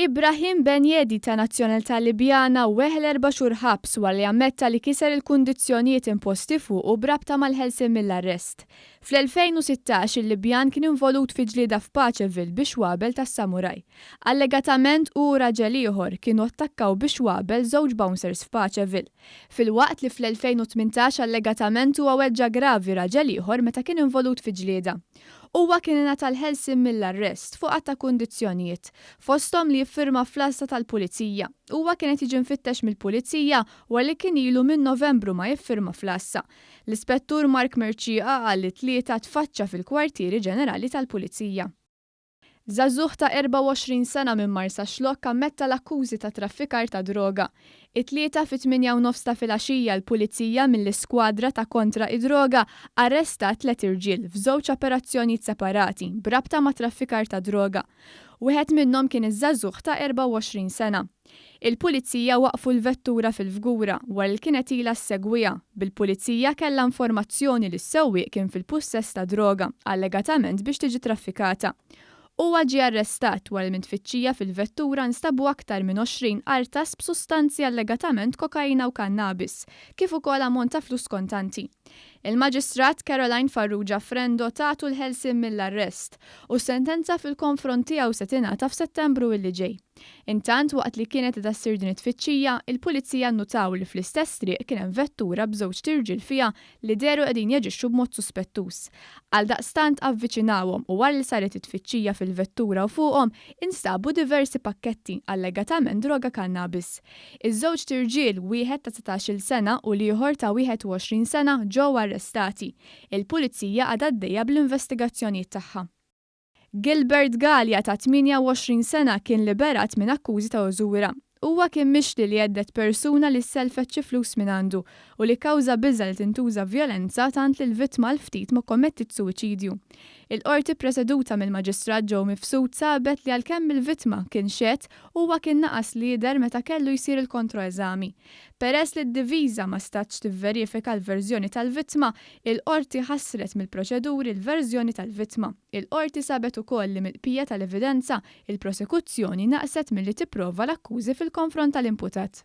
Ibrahim Benjedi ta' nazzjonalità Libjana weħel erba' xhur ħabs wara li ammetta li kiser il-kundizzjonijiet imposti fuqu b'rabta mal-ħelsien mill-arrest. Fl-2016 il-Libjan kien involut fi ġlieda f'Paceville bi xwabel tas-samuraj. Allegatament hu u raġel ieħor kienu attakkaw bi xwabel żewġ bouncers f'Paceville. Filwaqt li fl-2018 allegatament huwa weġġa' gravi raġel ieħor meta kien involut fi ġlieda. Huwa kien ingħata l-ħelsien mill-arrest fuq għadd ta' kundizzjonijiet, fosthom li jiffirma fl-għassa tal-Pulizija. Huwa kien qed jiġi mfittex mill-Pulizija wara li kien ilu minn Novembru ma jiffirma fl-għassa. L-Ispettur Mark Mercieca qal li t-Tlieta tfaċċa fil-Kwartieri Ġenerali tal-Pulizija. Żagħżugħ ta' 24 sena minn Marsaxlokk ammetta l-akkużi ta' traffikar ta' droga. It-Tlieta fit-tmienja u nofs ta' filgħaxija l-Pulizija mill-Iskwadra ta' Kontra id-Droga arrestat tliet irġiel f'żewġ operazzjonijiet separati b'rabta ma' traffikar ta' droga. Wieħed minnhom kien iż-żagħżugħ ta' 24 sena. Il-Pulizija waqqfu l-vettura fil-Fgura wara li kienet ilha ssegwiha, bil-Pulizija kellha informazzjoni li s-sewwieq kien fil-pussess ta' droga, allegatament biex tiġi traffikata. Huwa ġie arrestat wara li minn tfittxija fil-vettura nstabu aktar minn 20 qartas b'sustanzi allegatament kokaina u kannabis, kif ukoll ammont ta' flus kontanti. Il-Maġistrat Caroline Farrugia Frendo tatu l-ħelsien mill-arrest u s-sentenza fil-konfront tiegħu se tingħata f'Settembru illi ġej. Intant, waqt li kienet qiegħda ssir din it-tfittxija, il-Pulizija nnutaw li fl-istess triq kien hemm vettura b'żewġt irġiel fiha li dehru qegħdin jaġixxu b'mod suspettuż. Għaldaqstant avviċinawhom u wara li saret it-tfittxija fil-vettura u fuqhom, instabu diversi pakketti, allegatament droga kannabis. Iż-żewġt irġiel, wieħed ta' 19-il sena u l-ieħor ta' 21 sena ġew arrestati. Il-Pulizija għadha għaddejja bl-investigazzjonijiet tagħha. Gilbert Galea ta' 28 sena kien liberat minn akkużi ta' użura. Huwa kien mixli li hedded persuna li ssellfet xi flus mingħandu u li kkawża biża' li tintuża vjolenza tant li l-vittma għal ftit ma kkommettiet suwiċidju. Il-Qorti ppreseduta mill-Maġistrat Joe Mifsud sabet li għalkemm il-vittma kien xehed, huwa kien naqas li jidher meta kellu jsir il-kontroeżami. Peress li d-diviża ma setgħetx tivverifika l-verżjoni tal-vittma, il-Qorti ħassret mill-proċeduri l-verżjoni tal-vittma. Il-Qorti sabet ukoll li mill-qpija tal-evidenza, il-prosekuzzjoni naqset milli tipprova l-akkużi fil-konfront tal-imputat.